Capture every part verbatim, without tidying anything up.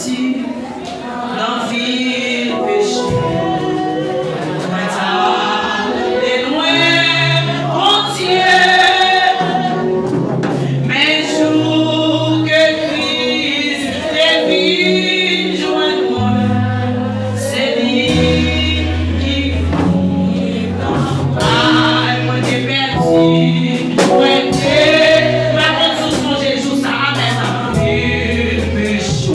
Nan vil peche, mwen t ale lwen Bondye. Men jou ke Kris te vin jwenn mwen, se li ki fè mwen te pèdi, mwen te, m ap tann si w sonje jou sa a, amèn. Anpil peche.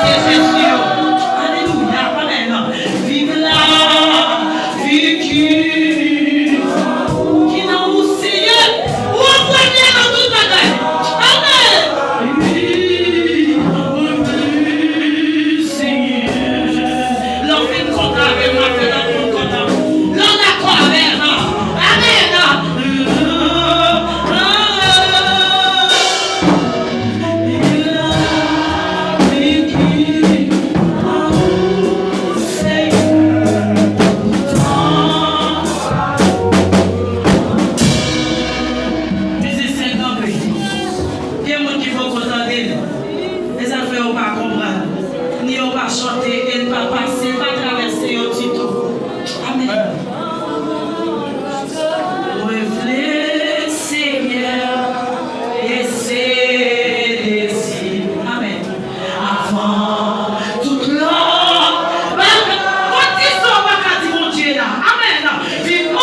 Jezi yo. Alelouya. Amèn. Viv la vi ki, ki nan ou, Seyè. Ou an premye nan tout bagay. Amèn. Wi, Seyè. Lè w fin kontan avè m, m ap fè lòt moun kontan. Lè w dakò avè m. Amèn. Mizisyen kanpe. Gen moun ki poko tande l. E sa fè yo pa konprann. Ni yo pa chante, e l pa pase, l pa travèse yo ditou. Amèn. Mwen vle, Senyè, e se dezi. Amèn. Avan tout lòt bagay. Konn ti sa w pa ka di Bondye la. Amèn. Viv, o,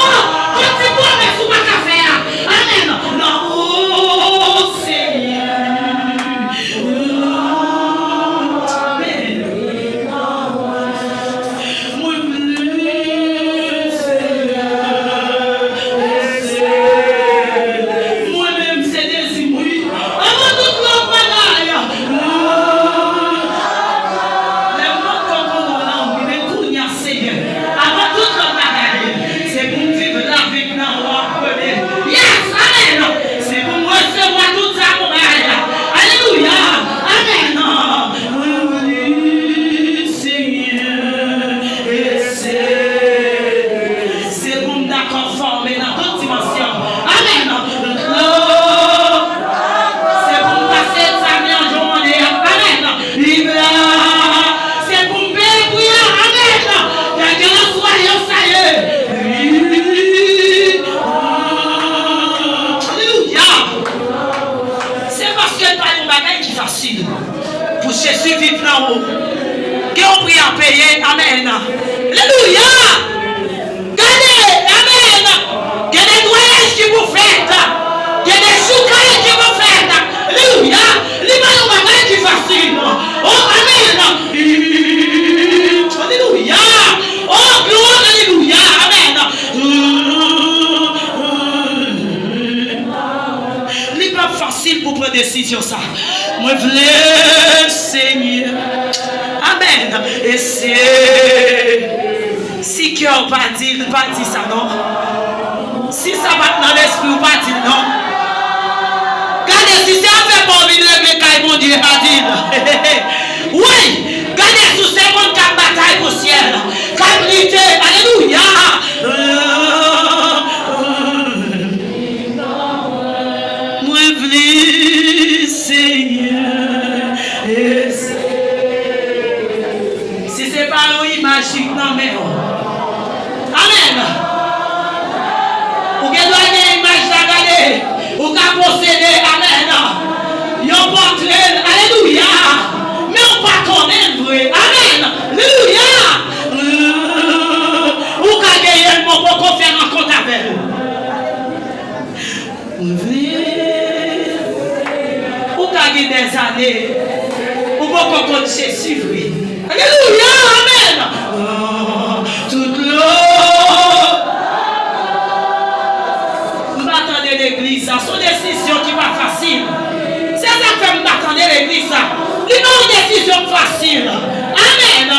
konn ti pwomès ou pa ka fè a. Amèn. Nan ou, Senyè. Amèn. Mwen vle, Senyè, se mwen menm, se dezi m, wi. Avan tout lòt bagay, lè m poko konnen w nan, wi, men kounye a, Senyè, avan tout lòt bagay, se pou m viv lavi m nan ou an premye. Yes, amèn. Se pou m resevwa tout sa pou bay la. Alelouya. Amèn. Mwen vle, Senyè, e se, se pou m dakò fòme nan tout dimansyon. Amèn. Se pou m pase egzamen an jan w mande a. Amèn. Li la, se pou m peye pri a. Amèn. Kèlkeswa jan sa ye. Alelouya. Se paske l pa yon bagay ki fasil. Pou Jezi viv nan ou, gen yon pri a peye. Amèn. Alelouya. Gade, amèn. Gen netwayaj ki pou fèt. Gen dechoukay ki pou fèt. Alelouya. Li pa yon bagay ki fasil. O, amèn. Alelouya. O, glwa, alelouya. Amèn. Li p ap fasil pou pran desizyon sa. Mwen vle, Senyè. Amèn. E se, si kè w pa di l, pa di sa non. Si sa pa t nan lespri w, pa di l non. Gade, si se afè pa w vin regle kay Bondye, pa di l. Wi, gade, si w se moun k ap batay pou syèl, k ap lite, alelouya. Mwen vle, Senyè, e se, si se pa yon imaj ki nan men w. Amèn. Ou gen dwa gen imaj la, gade. Ou ka posede, amèn. Yon pòtre, alelouya. Men ou pa konnen l vre. Amèn. Alelouya. Ou ka genyen l, men w poko fè rankont avè l. Mwen vle. Ou ka gen dèzane ou poko konn Jezi vre. Alelouya, amèn. Tout lò. M pa tande legliz la, se yon desizyon ki pa fasil. Se sa k fè m pa tande legliz la. Li pa yon desizyon fasil. Amèn.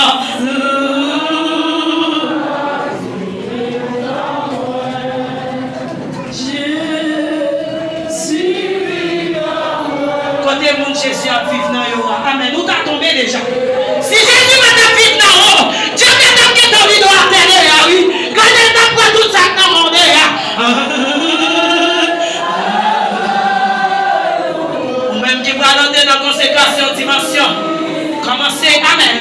Kote moun Jezi ap viv nan yo a? Amèn. Ou ta tonbe deja. Si Jezi pa t ap viv nan ou, Dye pa t ap gentan vide w atè deja, wi. Gade, l t ap pran tout sa k nan men w deja. Ou menm ki pral antre nan konsekrasyon dimansyon, kòmanse. Amèn.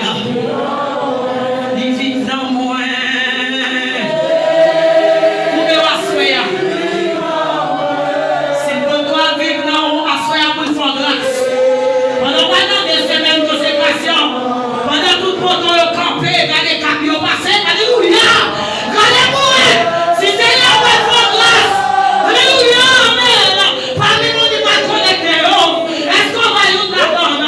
Li viv nan mwen. Koupe w aswè a. Si l poko ap viv nan ou aswè a, pou l fè w gras. Pandan w pral nan de semèn konsekrasyon, pandan tout poto yo kanpe, gade kab yo pase, alelouya! Gade pou wè si Senyè a pral fè w gras. Alelouya, amèn. Pami moun li pral konekte yo, èske w wè youn ladan l?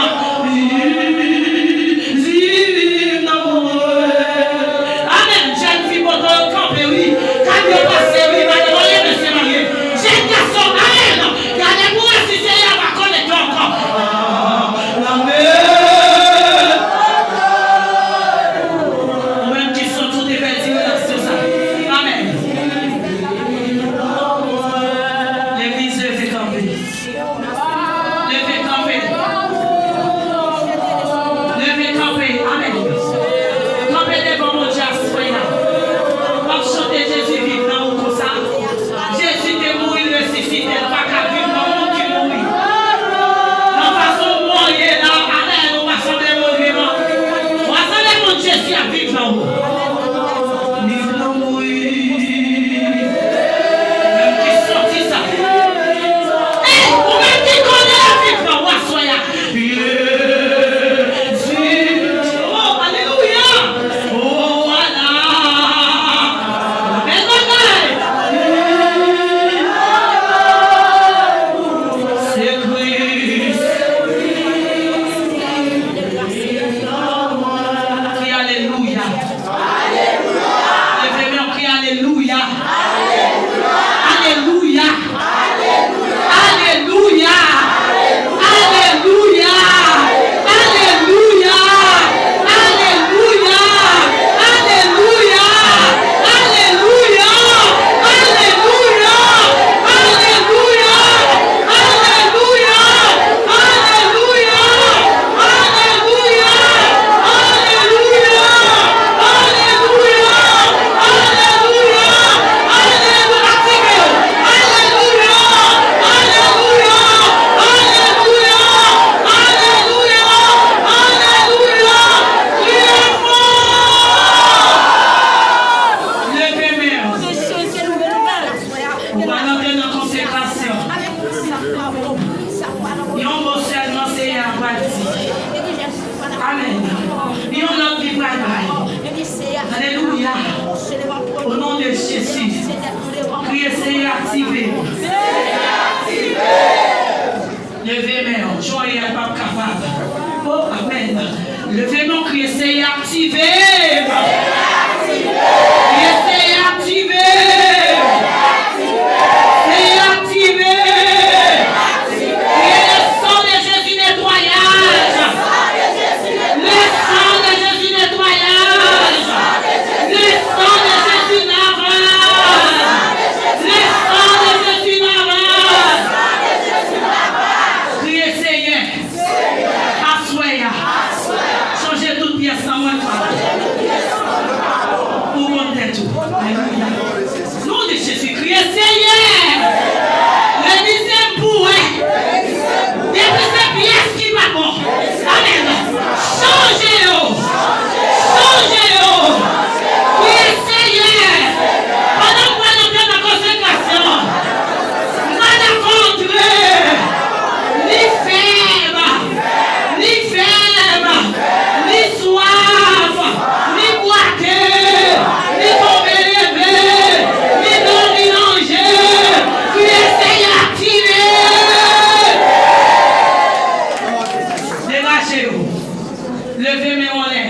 Lavi m nan ou. Ni nan mwen. Menm ki santi sa. Ey, ou menm ki konnen lavi m nan ou aswè a. Jezi. Oh, alelouya. Oh, ala. Bèl bagay. Se Kris. Kri alelouya. Leve men w, kri alelouya. Alelouya. Alelouya. Leve men w. Ou pral antre nan konsekrasyon. Yon mo sèlman Seyè a pral di. Amèn. Yon lòt li pral bay. Alelouya. O non de Jezi. Kriye Seyè aktive. Leve men w, jwenn yè p ap kapab. Oh, amèn. Leve men w, kriye Seyè aktive m. Kriye Seyè aktive m. Seyè aktive m. Kriye le sang de Jésus netwayaj. Le sang de Jésus netwayaj. Le sang de Jésus lavage. Le sang de Jésus lavage. Kriye Seyè. Aswè a. Chanje tout pyès nan mwen, papa. Pou konn tèt ou. Alelouya. Non de Jezi, kriye Seyè. Revize m pou wè. Depi se pyès ki pa bon. Amèn. Chanje yo. Chanje yo. Kriye Seyè. Pandan m pral antre nan konsekrasyon, m pa dakò antre. Li fèb. Li fèb, li swaf, li bwate, li tonbe leve, li dòmi nan je. Kriye Seyè aktive. Degaje w. Leve men w anlè.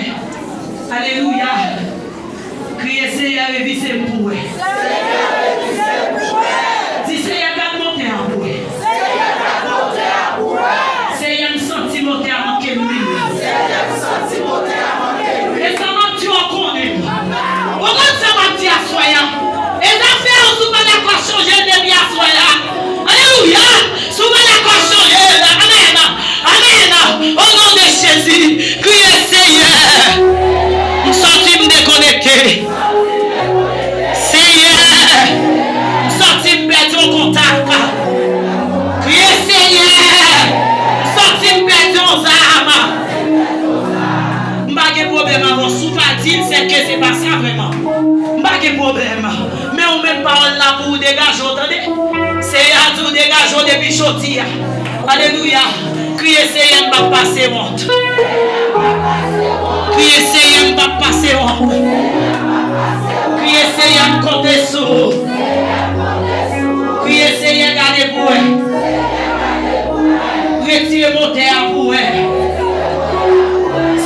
Alelouya. Kriye Seyè revize m pou wè. Di Seyè gad motè a pou wè. Seyè m santi motè a manke lwil. E sa m ap di w konnen. Ou konn sa m ap di aswè a. E zafè w si w pa dakò chanje l depi aswè a. Alelouya. Si w pa dakò chanje l. Amèn. Amèn. O non de Jezi, kriye Seyè. M santi m dekonekte. Seyè, m santi m pèdi yon kontak. Kriye Seyè, m santi m pèdi yon zam. M pa gen pwoblèm avè w. Si w pa di l, sèke se pa sa vrèman. M pa gen pwoblèm. Men ou menm pawòl la pou w degaje w, tande. Seyè a di w degaje w depi jodi a. Alelouya. Kriye Seyè, m p ap pase wont. Kriye Seyè, m p ap pase wont. Kriye Seyè, m konte sou ou. Kriye Seyè, gade pou wè. Retire motè a pou wè.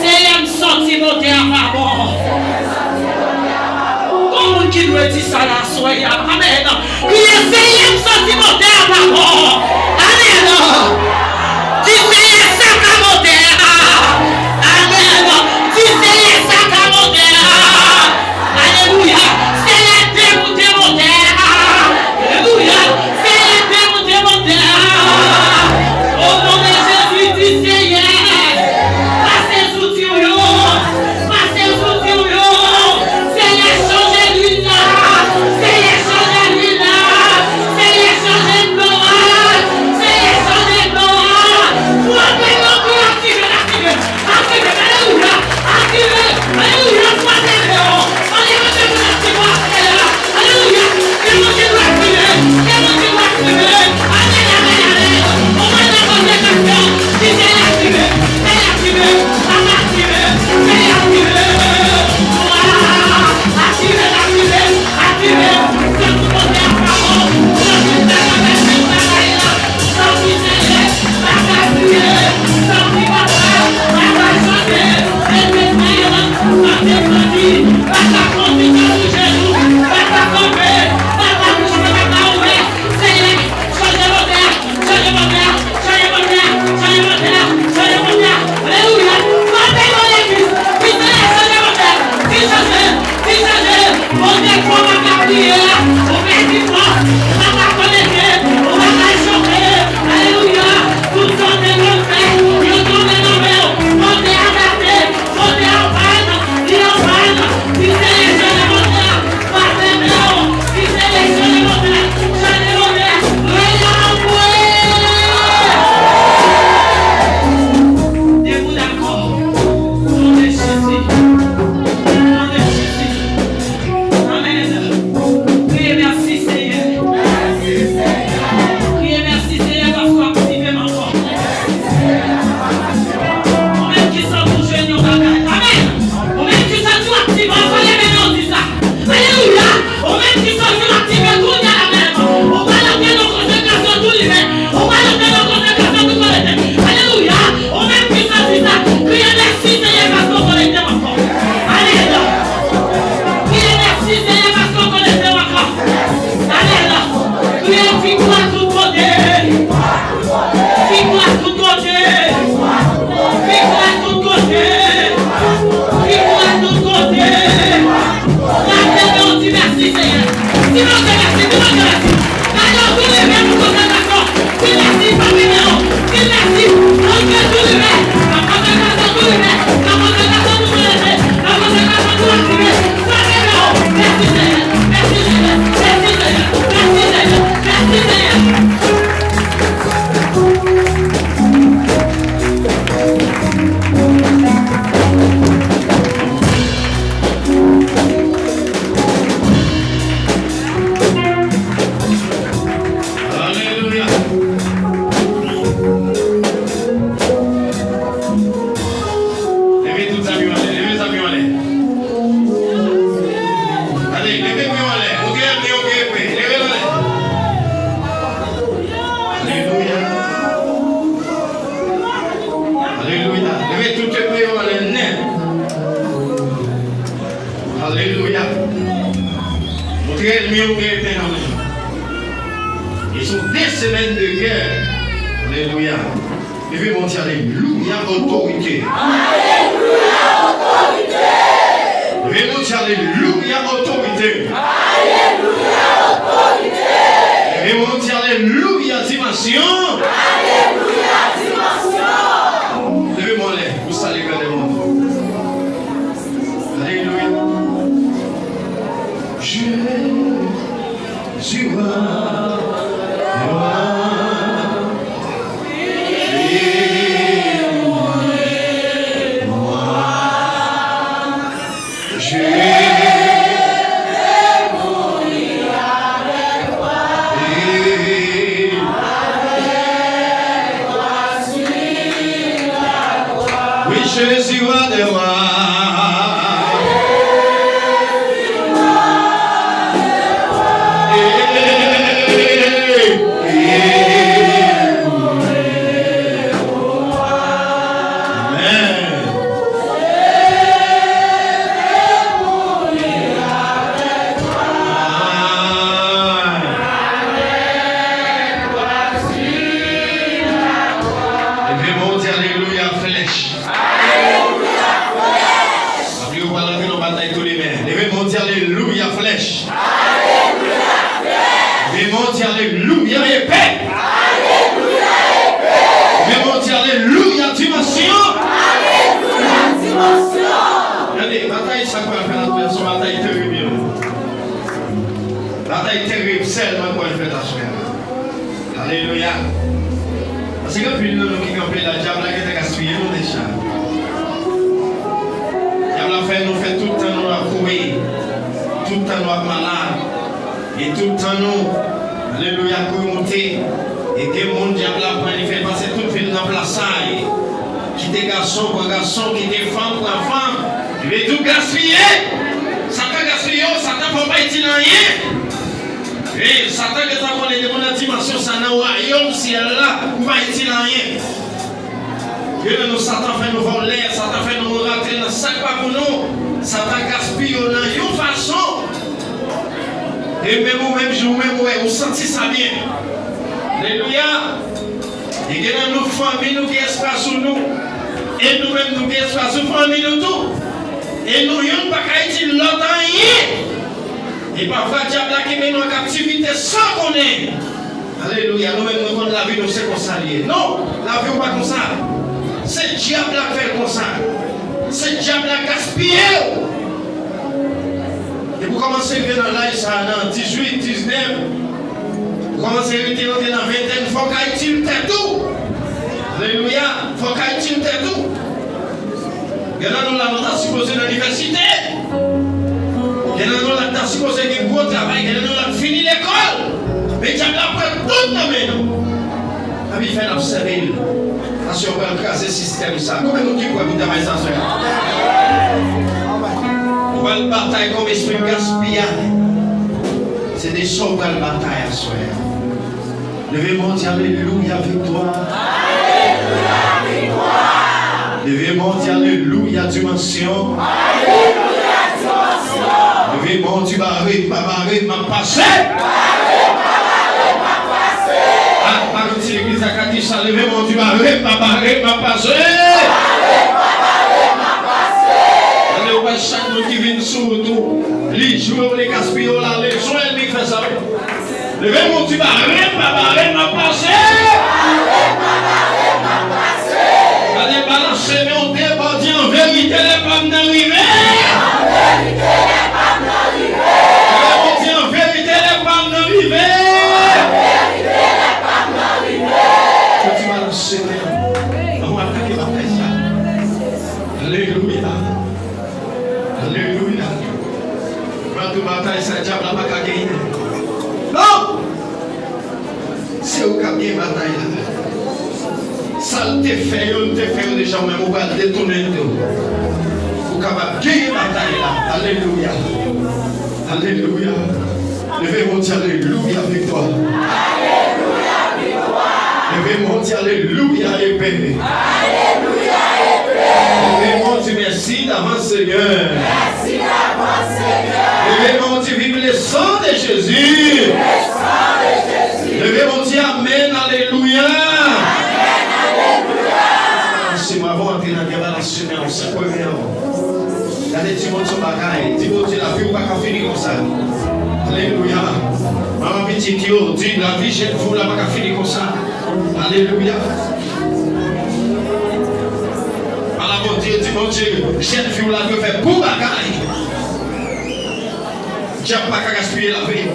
Seyè, m santi motè a pa bon. Gon moun ki dwe di sa la aswè a. Amèn. Kriye Seyè, m santi motè a pa bon. Amèn. Di Seyè saka motè a. Amèn. Di Seyè saka motè a. Alelouya. Seyè demoute motè a. Alelouya. Seyè demoute motè a. O non de Jezi, di Seyè. Trè myon gen pen nan men. E sou de semèn de gè. Alelouya. Leve men w di alelouya, otorite. Alelouya, otorite. Leve men w di alelouya, otorite. Alelouya, otorite. Leve men w di alelouya, dimansyon. Alelouya, dimansyon. Leve men w anlè, pou salye grandè Bondye. Alelouya. Jésus roi, roi, roi. Je vais mourir avec toi. Oui, Jésus roi des rois. Amen. Leve men w di alelouya flèch. Alelouya flèch. Papi, ou pral antre nan batay tou demen. Leve men w di alelouya flèch. Alelouya flèch. Leve men w di alelouya epe. Alelouya epe. Leve men w di alelouya dimansyon. Alelouya dimansyon. Gade, batay sa k pral fèt aswè a, se yon batay terib. Batay terib sèlman k pral fèt aswè a. Alelouya. Paske gen anpil nan nou ki kanpe la, dyab la gentan gaspiye nou deja. Dyab la fè nou fè tout tan nou ap kouri, tout tan nou ap malad, e tout tan nou, alelouya, kouri moute. E gen moun dyab la pran, li fè pase tout vi l nan plasay. Kite gason, pran gason, kite fanm, pran fanm. Li vle di w gaspiye. Satan gaspiye w, Satan fè w pa itil anyen. Wi, Satan gentan konnen depi w nan dimansyon sa, nan wayòm syèl la, ou pa itil anyen. Gen nan nou, Satan fè nou vòlè, Satan fè nou rantre nan sa k pa pou nou, Satan gaspiye w nan yon fason. E menm ou menm, jan ou menm ou wè, ou santi sa byen. Alelouya! E gen nan nou, fanmi nou gen espwa sou nou. E nou menm, nou gen espwa sou fanmi nou tou. E nou youn pa ka itil lòt anyen. E pafwa, dyab la kenbe nou an kaptivite san konnen. Alelouya, nou menm, nou konn lavi nou se konsa l ye. Non, lavi w pa konsa. Se dyab la k fè l konsa. Se dyab la k gaspiye w. Depi w kòmanse rive nan laj sa a, nan dizuit, diznèf, ou kòmanse rete, rantre nan ventèn, fò w ka itil tèt ou. Alelouya, fò w ka itil tèt ou. Gen nan nou la, nou ta sipoze nan inivèsite. Gen nan nou la, ta sipoze gen gwo travay. Gen nan nou la, fini lekòl. Men dyab la pran tout nan men nou. Epi fè n ap sèvi l. Paske w pral kraze sistèm sa. Konbyen moun ki prè pou travay sa aswè a? Ou pral batay kont espri gaspiyay. Se de sa w pral batay aswè a. Leve men w di alelouya, viktwa. Alelouya, viktwa. Leve men w di alelouya, dimansyon. Alelouya, dimansyon. Leve men w di bare m pa bare, m ap pase. Bare m pa bare, m ap pase. Ah, pa konn si legliz la ka di sa, leve men w di bare m pa bare, m ap pase. Bare m pa bare, m ap pase. Gade, ou wè chak moun ki vin sou wout ou, li jwe w, li gaspiye w, l ale, se yon ènmi k fè sa wi. Leve men w di bare m pa bare, m ap pase. Bare m pa bare, m ap pase. Gade, balanse men w devan, di an verite lè pa m nan rive. An verite lè pa m nan rive. Leve men w di an verite lè pa m nan rive. An verite lè pa m nan rive. Ou di balanse men w. Ann atake batay sa. Alelouya. Alelouya. Mwen di w batay sa, dyab la pa ka genyen. Non! Se ou k ap gen batay la. Sa l te fè yo, l te fè yo deja, ou menm ou pral detounen l tou. Ou kapab genyen batay la. Alelouya. Alelouya. Leve men w di alelouya, viktwa. Alelouya, viktwa. Leve men w di alelouya, epe. Alelouya, epe. Leve men w Di mèsi davans, Senyè. Mèsi davans, Senyè. Leve men w, di viv le san de Jezi. Viv le san de Jezi. Leve men w, di amèn, alelouya. Amèn, alelouya. Se mwen, avan w antre nan gè a, la semèn, se premye an. Gade, di Bondye yon bagay. Di Bondye, lavi w pa ka fini konsa. Alelouya. Manman pitit yo, di, lavi jèn fi w la pa ka fini konsa. Alelouya. Pale a Bondye, di, Bondye, jèn fi w la dwe fè bon bagay. Dyab pa ka gaspiye lavi.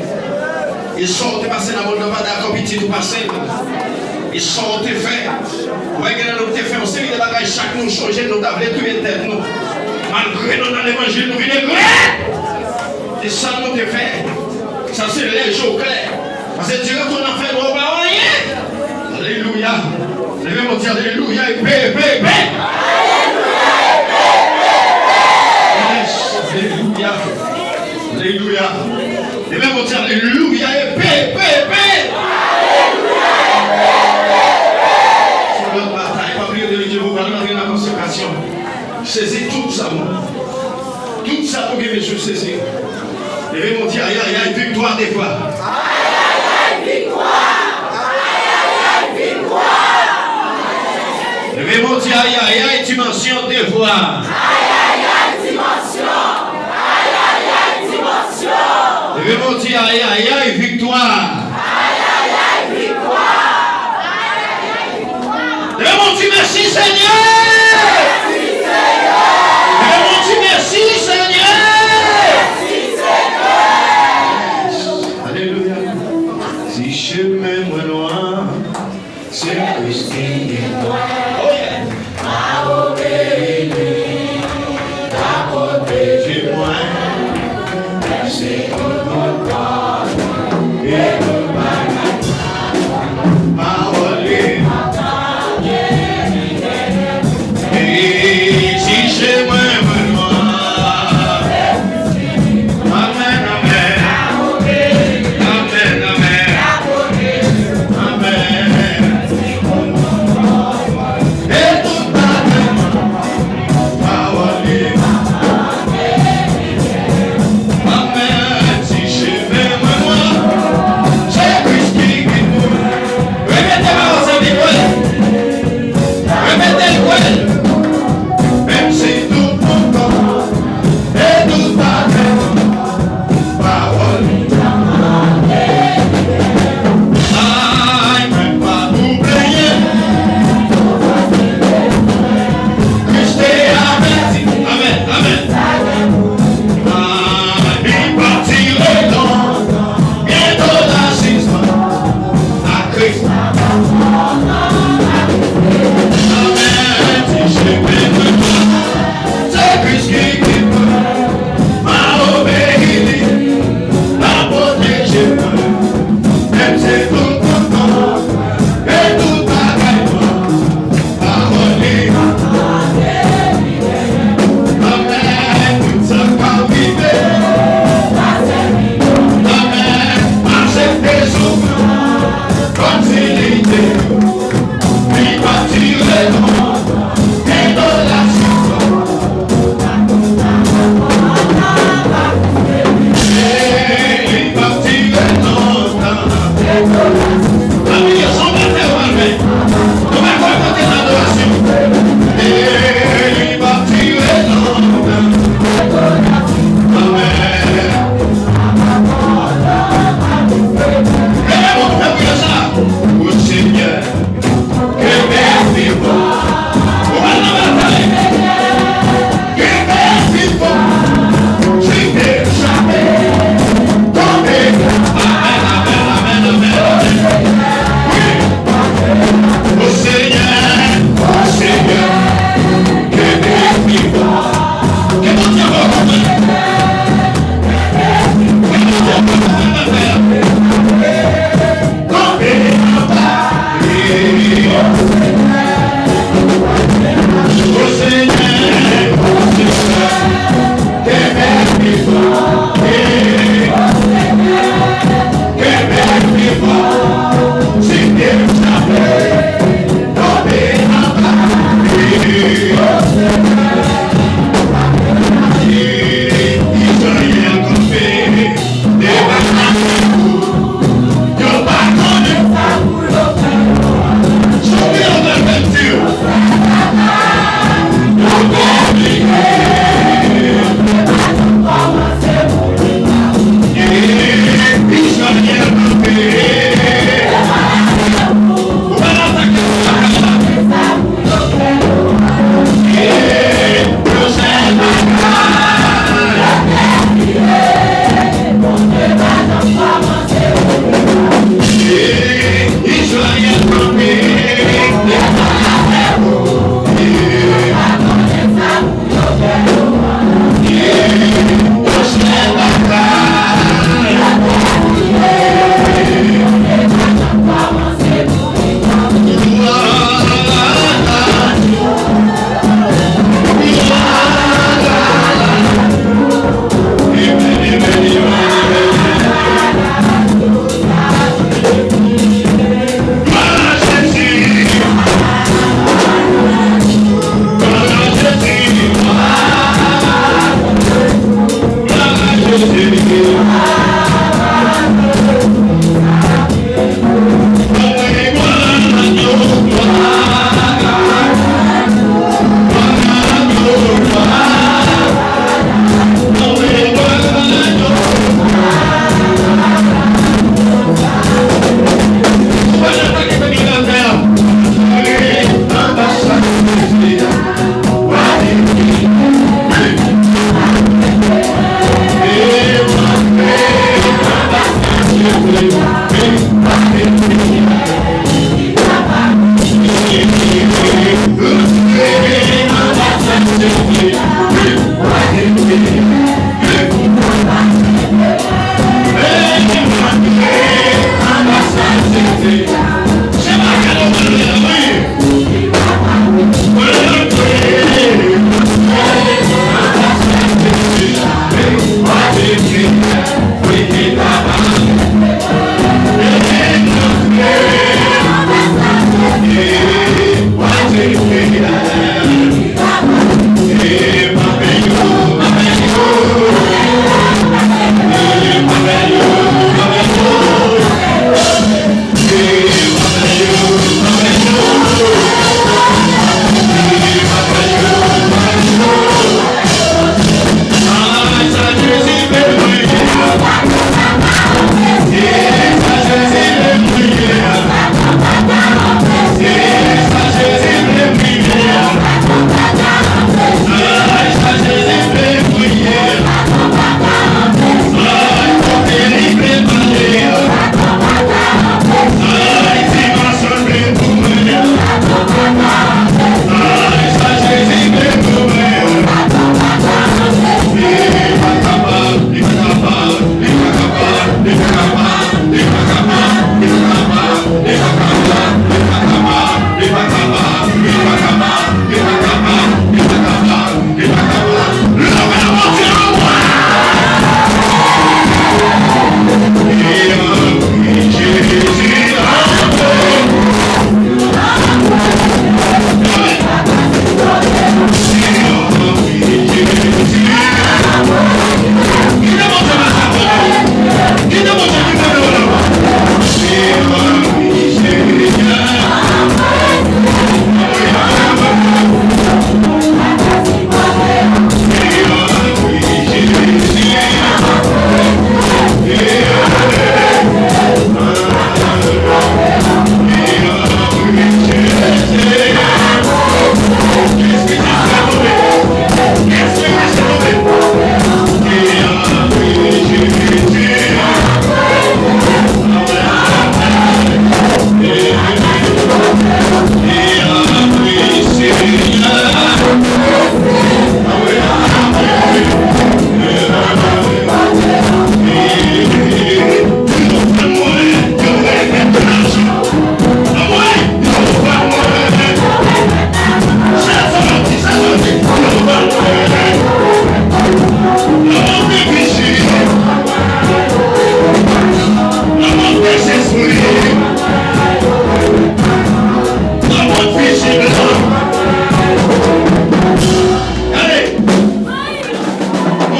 E sa w te pase nan mond nan pa dakò pitit ou pase l. E sa w te fè. Ou wè, gen nan nou te fè yon seri de bagay, chak nou chonje, nou ta vle touye tèt nou. Malgre nou nan levanjil, nou vin regrèt. E sa nou te fè. Sa se lè je w klè. Paske direktè nan fè nwa pa anyen. Alelouya. Leve men w, di alelouya epe, epe, epe. Yes. Alelouya. Alelouya. Leve men w, di alelouya epe, epe, epe. Se yon lòt batay. Pa bliye de Dye pou pale, antre nan konsekrasyon. Sezi tout sa nou. Tout sa nou gen, mesye, sezi. Leve men w, di ayayay, viktwa de fwa. Ayayay, viktwa. Ayayay, viktwa. Leve men w, di ayayay, dimansyon de fwa. Ayayay, dimansyon. Ayayay, dimansyon. Leve men w, di ayayay, viktwa. Ayayay, viktwa. Leve men w, di mèsi, Senyè. Leve men w, di mèsi, Senyè. Alelouya. Si chemen mwen nwa, se Kris ki gen mwen. Oh, yeah. Pa obeyi li, pa pwoteje mwen. Mèsi pou tout pawòl e tout bagay. Pawòl li. E si chemen mwen nwa. Amèn, amèn. Amèn, amèn. Amèn. E tout bagay mwen. Pawòl li. Amèn. Si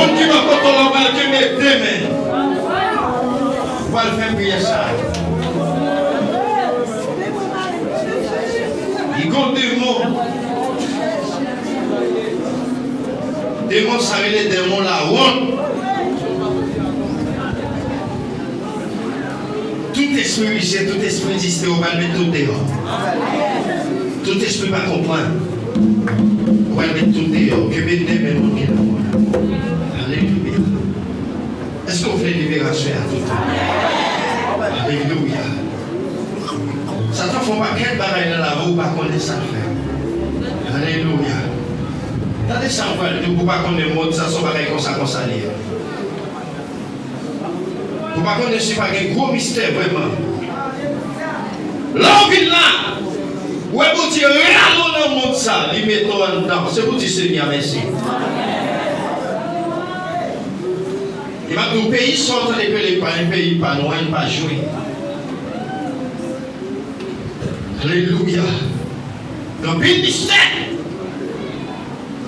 Moun ki bò kote w la, w pral kenbe de men. Ou pral fè priyè sa. Li gon demon. Demon sa rele demon lawont. Tout espri visye, tout espri distè, ou pral met tout deyò. Tout espri pa konprann, ou pral met tout deyò. Kenbe de men moun ki la. Alelouya. Èske w vle liberasyon a tout? Alelouya. Satan fè yon pakèt bagay nan lavi w, ou pa konnen sa l fè. Alelouya. Tande sa m pral di w, ou pa konnen mond sa, se yon bagay konsa, konsa li ye. Ou pa konnen si pa gen gwo mistè vrèman. Lè w vin la, ou wè Bondye rale w nan mond sa, li mete w anndan. Se pou di Senyè mèsi. E m ap di w, peyi sa w tande pele pa, peyi pa nou, anyen pa jwe. Alelouya. Gen anpil mistè.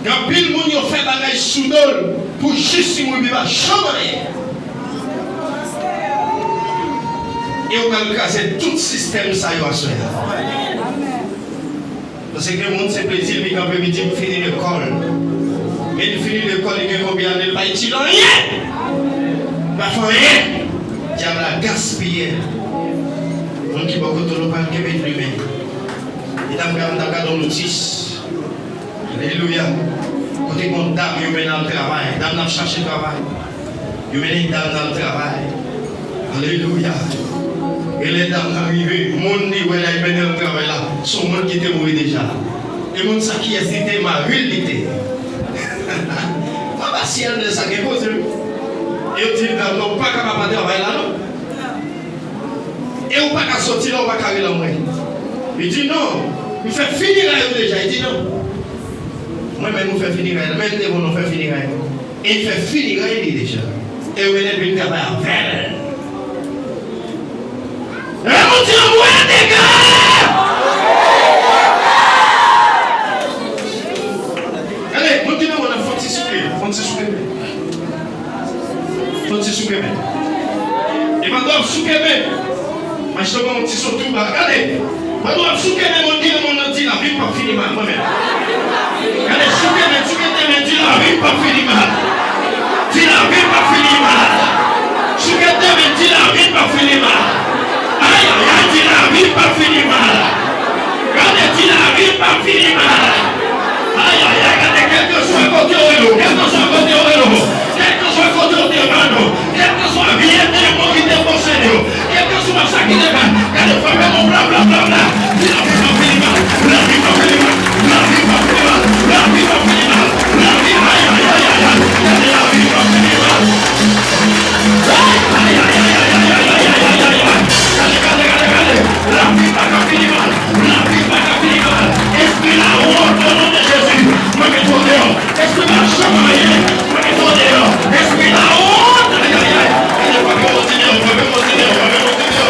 Gen anpil moun yo fè bagay sou do l pou jis li mouri, li pa janm anyen. E yo pral kraze tout sistèm sa yo aswè a. Paske gen moun se plezi l, li kanpe, li di, "M fini lekòl." Men l fini lekòl, li gen konbyen ane, l pa itil anyen. Li pa fè anyen. Dyab la gaspiye. Moun ki bò kote w, nou pral kenbe plimen. E ta m gade, m ta gade yon notis. Alelouya. Kote gon dam yo mennen al travay. Dam nan ap chache travay. Yo mennen dam nan al travay. Alelouya. E lè dam nan rive, moun li wè la, yo mennen al travay la, se yon moun ki te mouri deja. E moun sa kiyès li te? Mari l li te. Papa syèl, lè sa gen koze wi. E yo di l, dam nan, ou pa ka pa travay la non. E ou pa ka soti la, ou pa ka rele mwen. Li di, "Non, m fè fineray yo deja." Li di, "Non. Mwen menm, ou fè fineray la. Men m te bon, nou fè fineray la." E l fè fineray li deja. E yo mennen vin travay avè l. Lè Bondye anvoye dega! Gade, moun ki nan mwen nan fon ti souke, fon ti souke men. Fò ti souke men. E pandan w ap souke men, mwen jis ban yon ti so tou ba. Gade. Pandan w ap souke men, moun ki nan mond nan di lavi m p ap fini mal mwen menm. Gade, souke men, souke de men, di lavi m p ap fini mal. Di lavi m p ap fini mal. Souke de men, di lavi m p ap fini mal. Ay, ay, ay, di lavi m p ap fini mal. Gade, di lavi m p ap fini mal. Ay, ay, ay, gade, kèlkeswa kote w rele w, kèlkeswa kote w rele w, kèlkeswa kote w te mal, kèlkeswa vye demon ki te posede w, kèlkeswa sa ki te fè, gade, frape yon bla, bla, bla, bla. Di lavi pa fini mal, lavi pa fini mal, lavi pa fini mal, lavi pa fini mal, lavi, ay, ay, ay, ay, ay, gade, lavi pa fini mal. Ay, ay, ay, ay, ay, ay, ay, ay, ay, ay, ay, ay, gade, gade, gade, gade, lavi pa ka fini mal. Lavi pa ka fini mal. Espri lawont, o non de Jezi, mwen mete w deyò. Espri machann maye, mwen mete w deyò. Espri lawont, ay, ay, ay. Gade, frape yon ti deyò, frape yon ti deyò, frape yon ti deyò.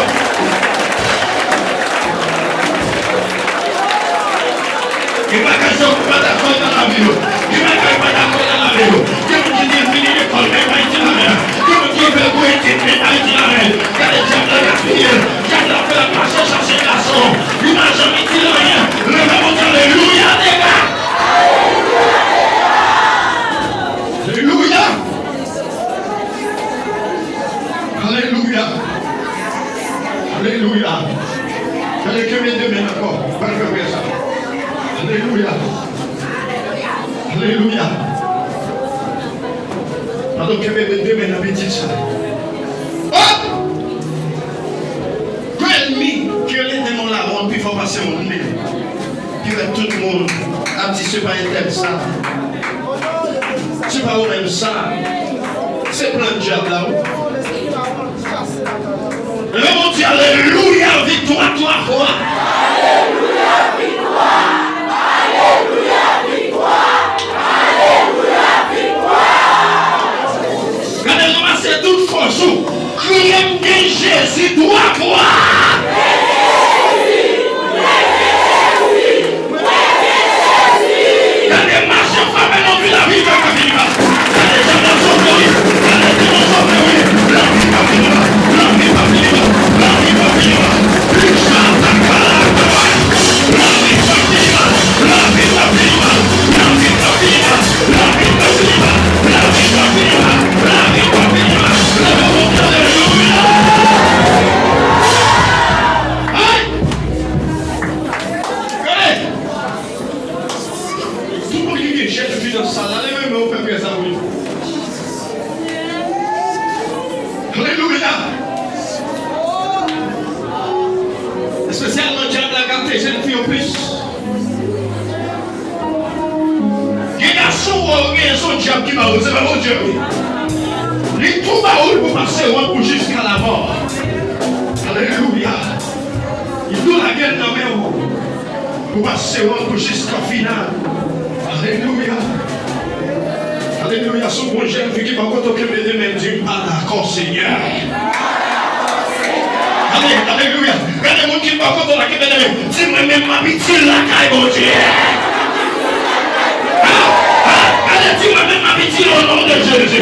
Gen bagay sa ou pa dakò nan lavi yo. Gen bagay ou pa dakò nan lavi yo. Gen moun ki di l fini lekòl, men pa itil anyen. Gen moun ki fè gwo etid, men pa itil anyen. Gade dyab la gaspiye l. Dyab la fè l ap mache chache gason. Li pa janm itil anyen. Leve Bondye, alelouya, dega. Alelouya. Alelouya. Alelouya. Gade kenbe de men ankò. Pral fè priyè sa. Alelouya. Alelouya. Pandan w kenbe de men nan pitit sa. Hop! Gwo ènmi ki rele demon lawont pi fò pase moun li menm. Ki wè tout moun ap di se pa entèl sa. Se pa ou menm sa. Se plan dyab la wi. Lè Bondye, alelouya, viktwa twa fwa. Alelouya, viktwa. Alelouya, viktwa. Alelouya, viktwa. Gade, ranmase tout fòs ou. Kriye, "M gen Jezi" twa fwa. Gade, mache frape non, di lavi pa ka fini mal. Gade, dyab la sot, Espesyalman dyab la gate jèn fi yo plis. Gen gason ou gen yon dyab ki ba ou, se pa Bondye wi. Li tou ba ou pou pase wòt pou jiska lamò. Alelouya. Li tou lage l nan men ou. Pou pase wòt pou jiska final. Alelouya. Alelouya. Si w gon jèn fi ki pa kote w kenbe de men, di, "M pa dakò, Senyè." Ale, alelouya. Gade moun ki pa kote w la, kenbe de men. Di, "Mwen menm m ap itil lakay Bondye." Ah, ah, gade, di, "Mwen menm m ap itil o non de Jezi."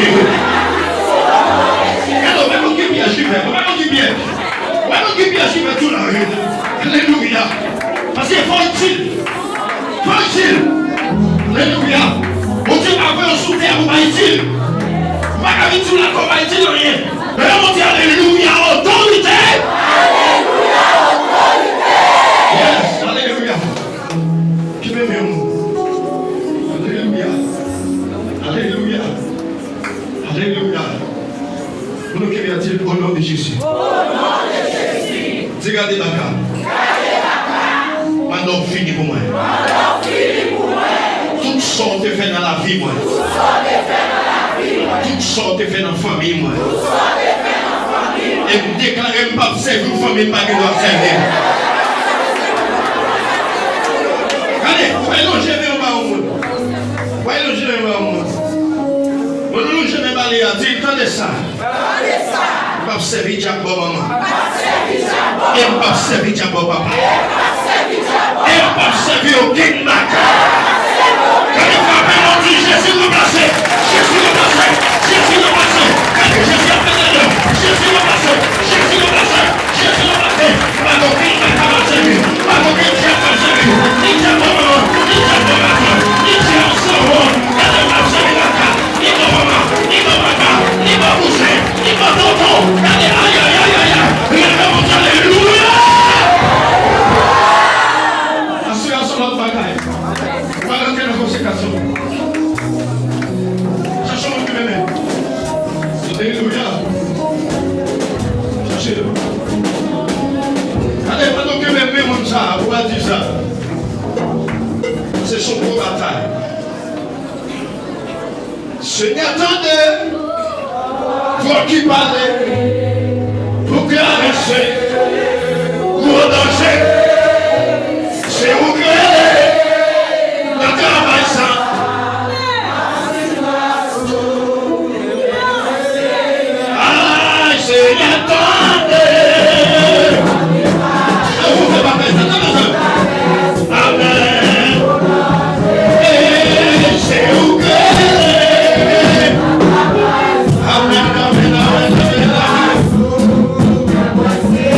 Gade, w pa konn ki pyèj ki fèt. W pa konn ki pyèj. Wè nou gen pyèj ki fèt sou lari. Alelouya. Paske fò itil. Fò itil. Alelouya. Bondye pa voye w sou tè pou pa itil. Ou pa ka vin sou la pou pa itil anyen. Lè Bondye alelouya otorite. Alelouya otorite. Yes, alelouya. Ki menm yon. Alelouya. Alelouya. Alelouya. Moun ki byen di, "O non de Jezi." Di, "Gade baka." Manno fini pou mwen. Tout sa w te fè nan lavi mwen. Tout sa w te fè nan fanmi mwen. E m deklare m p ap sèvi yon fanmi m pa gen dwa sèvi. Gade, ou pa lonje men w ba yon moun. Ou pa lonje men w ba yon moun. Bon, nou lonje men ba li a, di, "Tande sa." Tande sa. M p ap sèvi dyab bò manman. M p ap sèvi dyab bò manman. E m p ap sèvi dyab bò papa. E m p ap sèvi dyab bò papa. E m p ap sèvi okenn baka. Gade frape non di Jezi ranplase. Jezi ranplase. Jezi ranplase. Gade Jezi ap fè dèyè. Jezi ranplase. Jezi ranplase. Jezi ranplase. Pa gen okenn baka m ap sèvi. Pa gen okenn dyab m ap sèvi. Ni dyab bò manman. Ni dyab bò papa. Ni dyab sanwont. Gade m ap sèvi baka. Ni bò manman, ni bò papa, ni bò kouzen, ni bò tonton. Gade, ayayayaya. Leve Bondye, alelouya. Asirans yon lòt bagay. Ou pa rantre nan konsekrasyon. Chache moun ki renmen. Alelouya. Chache l. Gade, pandan w kenbe men moun sa a, ou va di sa. Se yon gwo batay. Senyè, tande vwa ki pale pou karese gwo danje. Se ou k rele nan travay sa. Ay, Senyè, tande. Amèn. E se ou k rele. Amèn, amèn, amèn, amèn, amèn.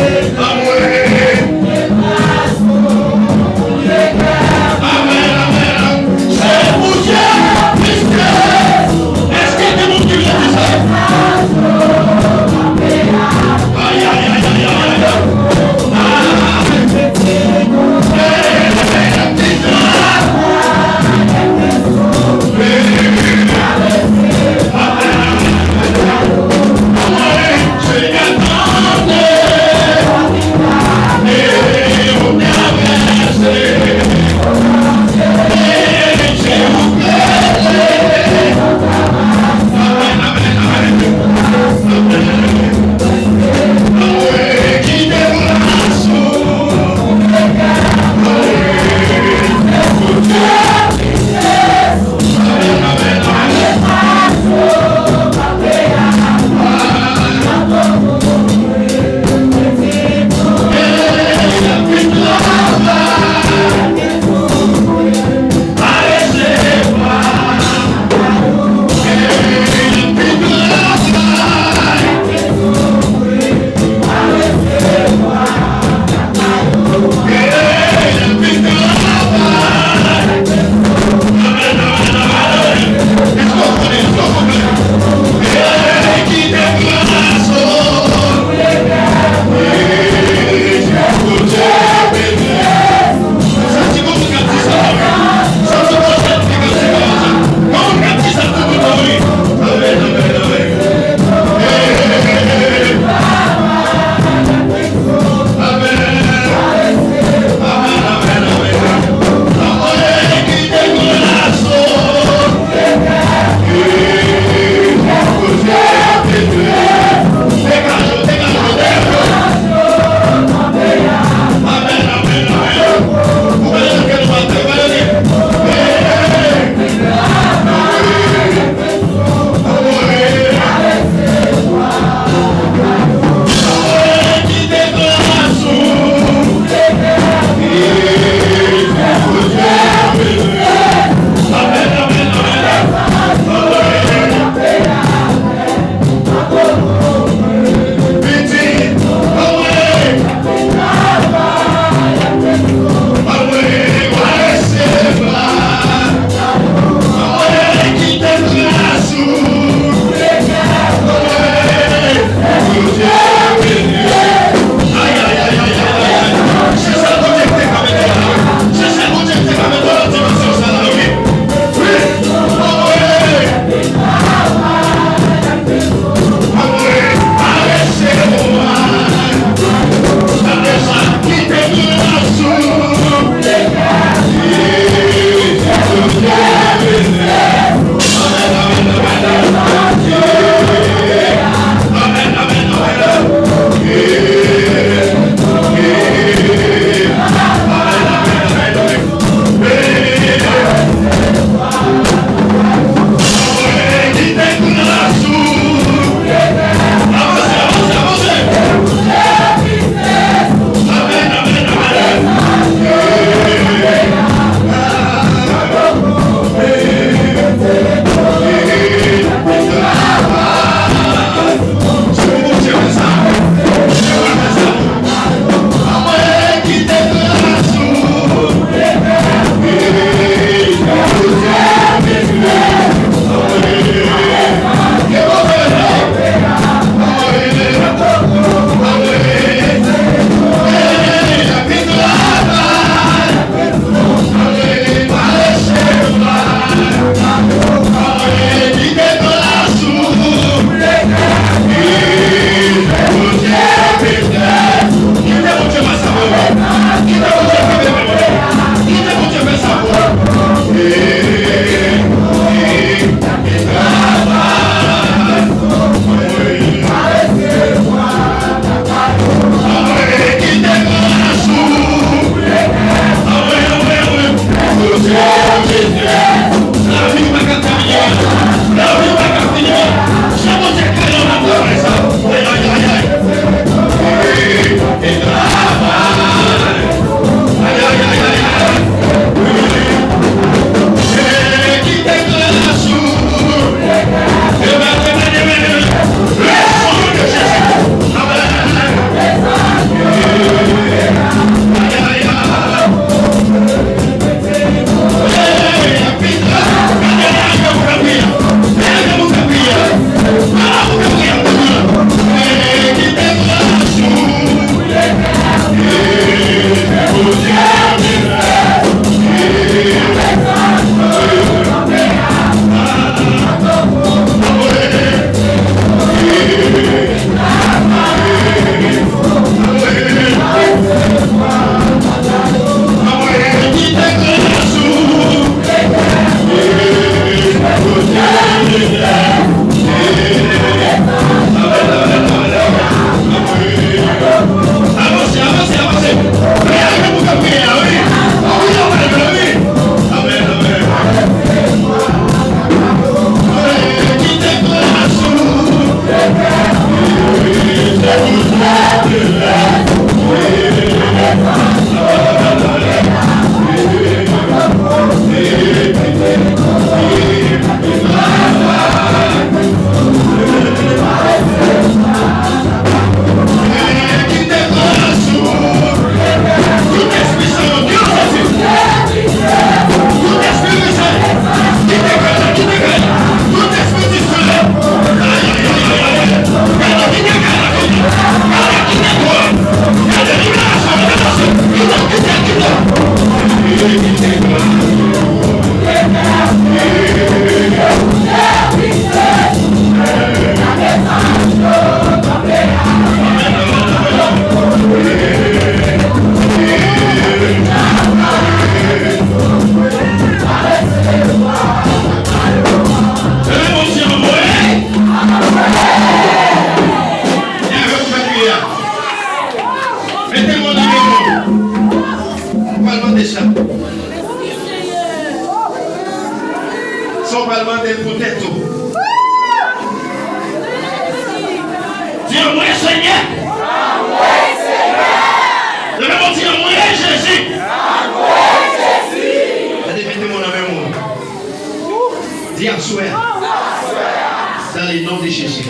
Dans le nom de Jésus.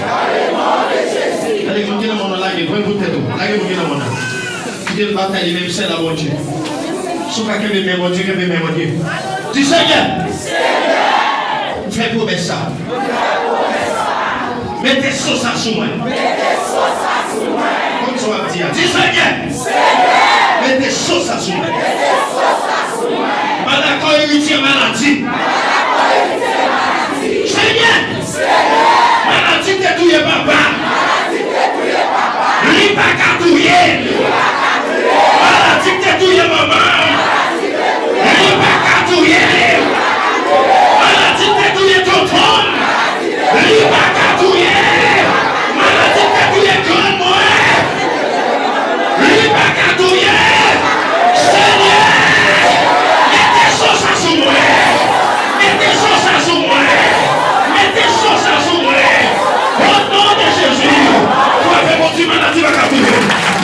Gade moun ki nan mòn nan, lage, pran pou tèt ou. Lage moun ki nan mòn nan. Kite l batay li menm sèl a Bondye. Si w ka kenbe men Bondye, kenbe men Bondye. Di, Senyè, m fè pwomès sa. Mete so sa sou mwen. Konn sa w ap di a. Di, Senyè, mete so sa sou mwen. M pa dakò eritye maladi. Senyè, maladi te touye papa. Li pa ka touye. Maladi te touye manman. Li pa ka touye. Maladi te touye tonton. Li pa ka touye. Maladi te touye grann mwen. Li pa ka touye. Senyè, mete so sa sou mwen. Mete so sa sou mwen. Mete so sa sou mwen. O non de Jezi. Frape Bondye, maladi pa ka touye.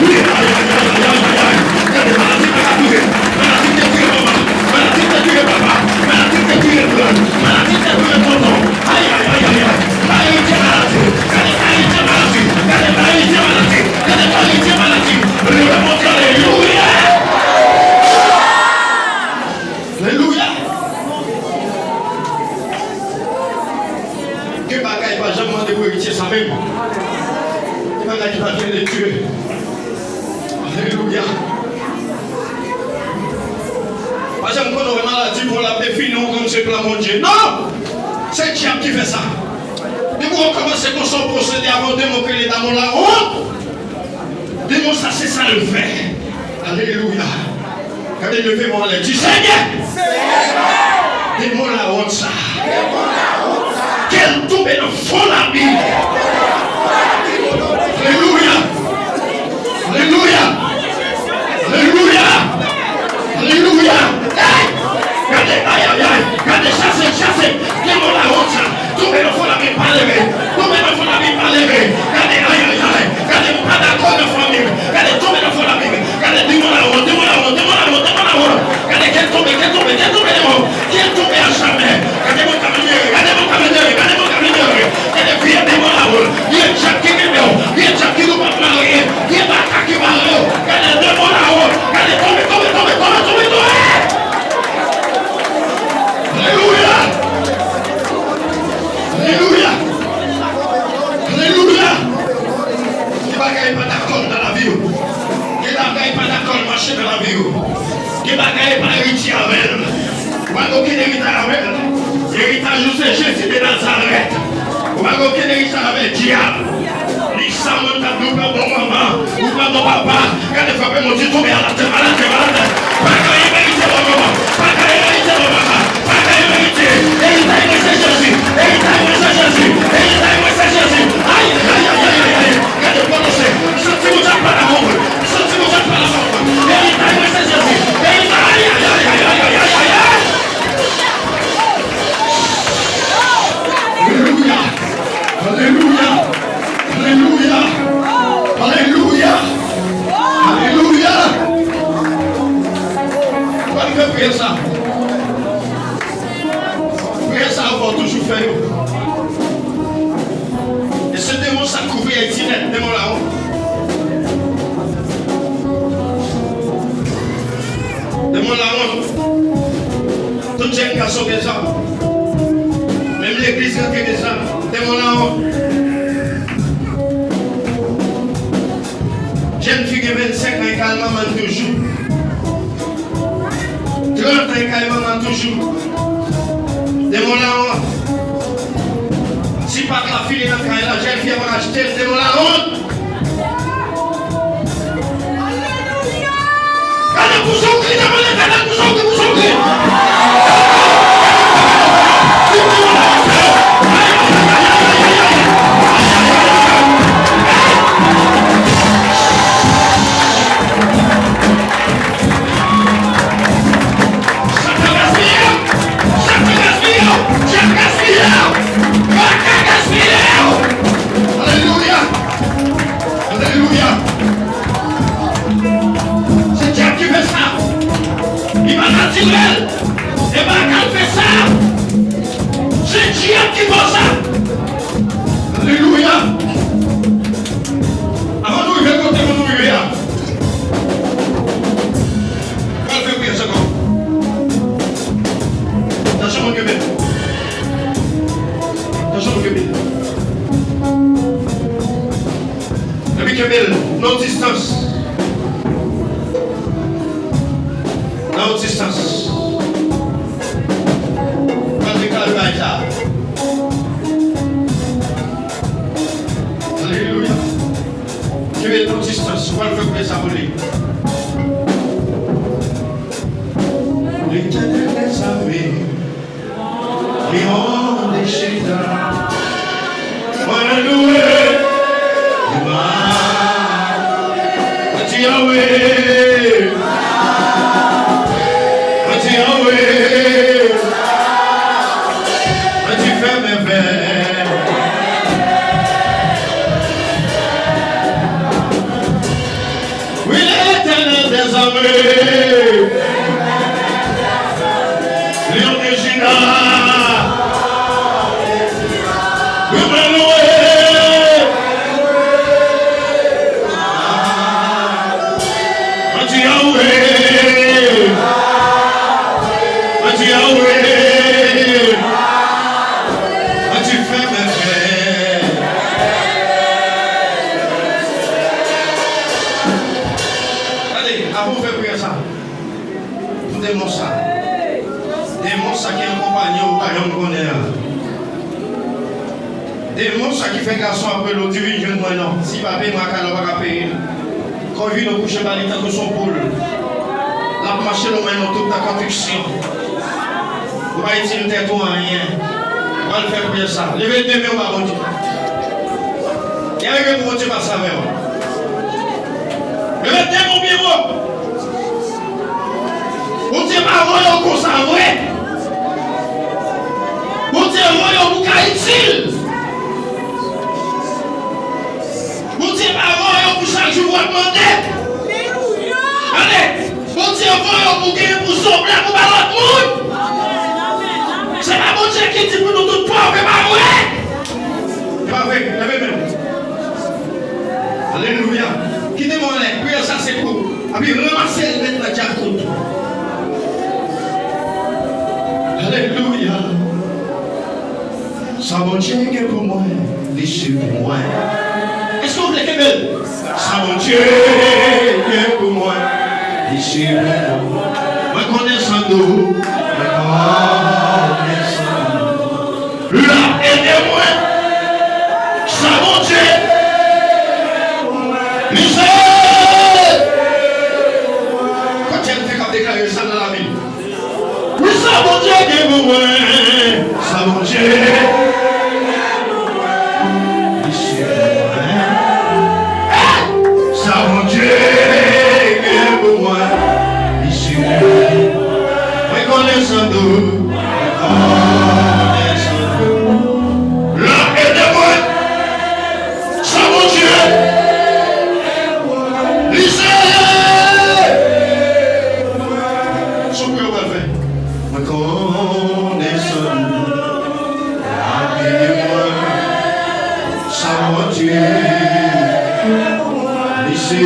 Wi, ay, ay, ay. Gade, maladi pa ka touye. Maladi te touye manman. Maladi te touye papa. Maladi te touye frè. Maladi te touye tonton. Ay, ay, ay, ay, ay. Ayiti maladi. Gade, Ayiti maladi. Gade, Ayiti maladi. Gade, Ayiti maladi. Leve Bondye, alelouya. Alelouya. Gen bagay pa janm mande pou eritye sa menm. Gen bagay ki pa vyen de Dye. Alelouya. Pa janm konn wè maladi pou l ap defini w konn se plan Bondye. Non! Se dyab ki fè sa. Depi w kòmanse konsa w posede avè yon demon ki rele damon lawont. Demon sa se sa l fè. Alelouya. Gade, leve men w anlè, di, Senyè! Demon lawont sa. Ke l tonbe nan fon labim. Alelouya. Alelouya. Alelouya. Alelouya. Hey! Gade, ay, ay, ay. Gade, chase, chase. Demon lawont sa. Tonbe nan fon labim, pa leve. Tonbe nan fon labim, pa leve. Gade, ay, ay, ay. Gade, m pa dakò nan fanmi m. Gade, tonbe nan fon labim. Gade, demon lawont, demon lawont, demon lawont, demon lawont. Gade, ke l tonbe, ke l tonbe, ke l tonbe, demon. Ke l tonbe a jamè. Gade, moun k ap libere. Gade, moun k ap libere. Gade, moun k ap libere. Gade, vye demon lawont. Vye dyab ki kenbe w. Vye dyab ki di w p ap marye. Vye baka ki bare w. Gade, demon lawont. Gade, tonbe, tonbe, tonbe, tonbe, tonbe, tonbe. Alelouya! Alelouya! Alelouya! Gen bagay pa dakò nan lavi w. Gen bagay pa dakò mache nan lavi w. Gen bagay pa eritye avè l. Ou pa gen okenn eritay avè l. Eritaj ou se Jezi de Nazarèt. Ou pa gen okenn eritay avè dyab. Ni sa moun t ap di w pa bon manman, ou pa bon papa. Gade, frape Bondye, tonbe alatè, alatè, alatè. Pa ka eritye bon manman, pa ka eritye bon papa, pa ka eritye. Eritay mwen se Jezi, eritay mwen se Jezi, eritay mwen se Jezi. Ay, ay, ay, ay, ay, ay. Gade, pwononse, santi Bondye ap pale avè w. Santi Bondye ap pale avè w. Eritay mwen se Jezi, eritay, ay, ay, ay. Alelouya! Alelouya! Alelouya! Alelouya! Alelouya! Ou pral fè priyè sa. Priyè sa, ou fò toujou fè yo. E se demon sa k kouvri Ayiti nèt, demon lawont. Demon lawont. Tout jèn gason gen zam. Menm legliz yo gen zam. Demon lawont. Jèn fi gen vennsenk an, e kal manman l toujou. Trant an, e kay manman l toujou. Demon lawont. Ti pak la file nan kay la, jèn fi a pa ka achte l, demon lawont. Gade pou sa w kri devan Letènèl, pou sa w kri, pou sa w kri. Satan gaspiye w! Satan gaspiye w! Dyab gaspiye w! Baka gaspiye w! Alelouya! Alelouya! Se dyab ki fè sa. Li pa nan Nan yon distans. Nan yon distans. Pral deklare bagay sa. Alelouya. Kenbe l nan yon distans. Ou pral fè priyè sa pou li. Letènèl dèzame. Leon de Chita. Mwen louwe. Mwen di Yahweh. Mwen di Yahweh. Mwen di fè mèvèy. Wi, Letènèl dèzame. Leon de Jida. Wi, mwen louwe. Mwen di Yahweh. Mwen di Yahweh. Mwen di fè mèvèy. Gade, avan w fè priyè sa, pou demon sa, demon sa ki akonpanye w, ou pa janm konnen an. Demon sa ki fè gason ap rele w di vin jwenn mwen non. Si pa peye mwen, a kalè w pa ka peye l. Kò w vin ou kouche ba li tankou s on poul. L ap mache lwen non tout nan kontriksyon. Ou pa itil tèt ou anyen. Ou al fè priyè sa. Leve de men w ba Bondye. Y a rive pou Bondye pase avè w. Leve de men w byen wo. Bondye pa voye w konsa vre. Bondye voye w pou ka itil. Bondye pa voye w pou chak jou w ap mande. Tande, Bondye voye w pou genyen pou zonble pou ba lòt moun. Se pa Bondye ki di pou nou tout pòv, e pa vre? E pa vre, leve men w. Alelouya. Kite mwen anlè, priyè sa se pou. Epi ranmase l met nan djakout. Alelouya. Sa Bondye gen pou mwen, li se pou mwen. Èske w vle kenbe l? Sa Bondye gen pou mwen, li se pou mwen. Mwen konnen san dou, mwen konnen san dou. L ap ede mwen. Sa Bondye, li se. Kote l te ka deklare sa nan lavi? Wi, sa Bondye gen pou mwen, sa Bondye, li se pou mwen. Hey! Sa Bondye gen pou mwen, li se pou mwen. Mwen konnen san dou, mwen konnen san dou. L ap ede mwen. Sa Bondye, li se. Son priyè w pral fè. Mwen konnen san nou, l ap ede mwen. Sa Bondye, li se.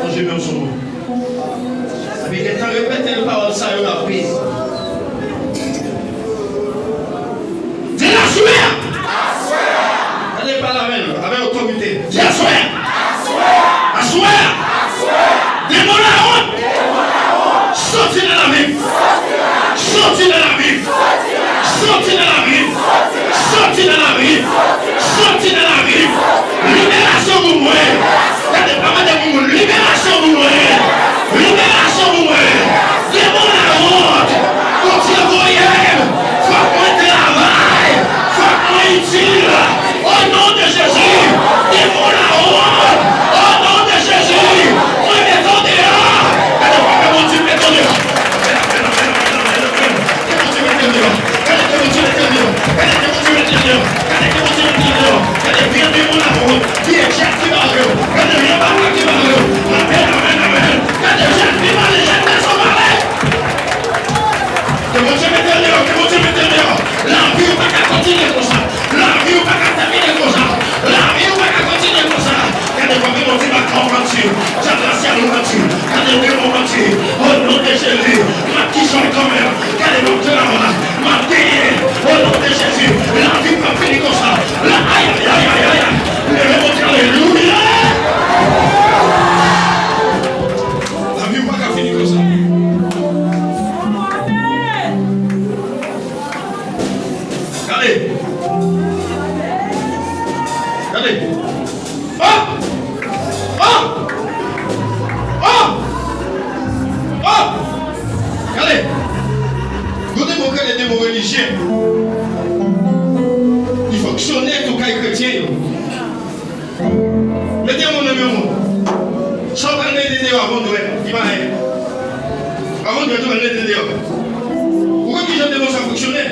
Sonje menm son nou. Epi gentan repete l pawòl sa yo rapid. Di l aswè a! Tande, pale avè l avèk otorite. Di aswè a! Aswè a! Demon lawont! Soti nan lavi m! Soti nan lavi m! Soti nan lavi m! Soti nan lavi m! Liberasyon pou mwen! Gade, pa mande pou moun, liberasyon pou mwen! Liberasyon pou mwen! Demon lawont! Bondye voye m! Fòk mwen travay! Fòk mwen itil! O non de Jezi! Demon lawont! O non de Jezi! Mwen mete w deyò! Gade, fòk Bondye mete w deyò! Gade, Bondye mete l deyò. Gade, Bondye mete l deyò. Gade, Bondye mete l deyò. Gade, Bondye mete l deyò. Gade, vye demon lawont, vye djab ki bare w. Gade, vye baka ki bare w. Apèl la Gade! Gade! Oh! Oh! Oh! Oh! Gade! Gon demon k rele demon relijye. Li fonksyone tou kay kretyen yo. Mete yon men nan men yon moun. Sa w pral mete deyò avan w dwèt, li pa anyen. Avan w dwèt, ou pral mete deyò. Ou konn kijan demon sa fonksyone?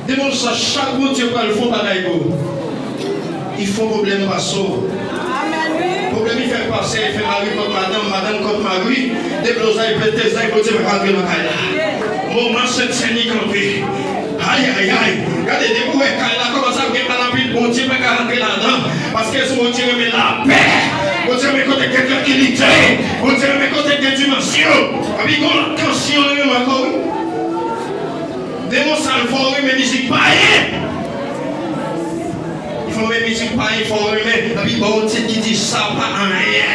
Demon sa, chak Bondye pral fè yon bagay pou ou, li fè yon pwoblèm pase w. Pwoblèm li fè pase, li fè mari kont madanm, madanm kont mari, deblozay, pete zay, Bondye pa ka rantre nan kay la. Moman Sentsèn li kanpe. Ay, ay, ay. Gade, depi w wè kay la kòmanse ap gen mal anpil, Bondye pa ka rantre ladan. Paske se Bondye renmen lapè. Bondye renmen kote gen trankilite. Bondye renmen kote gen dimansyon. Epi gon lòt tansyon li menm ankò, wi. Demon sa l fè w renmen mizik payen. Li fè w renmen mizik payen, fè w renmen. Epi ba w yon tit ki di sa pa anyen.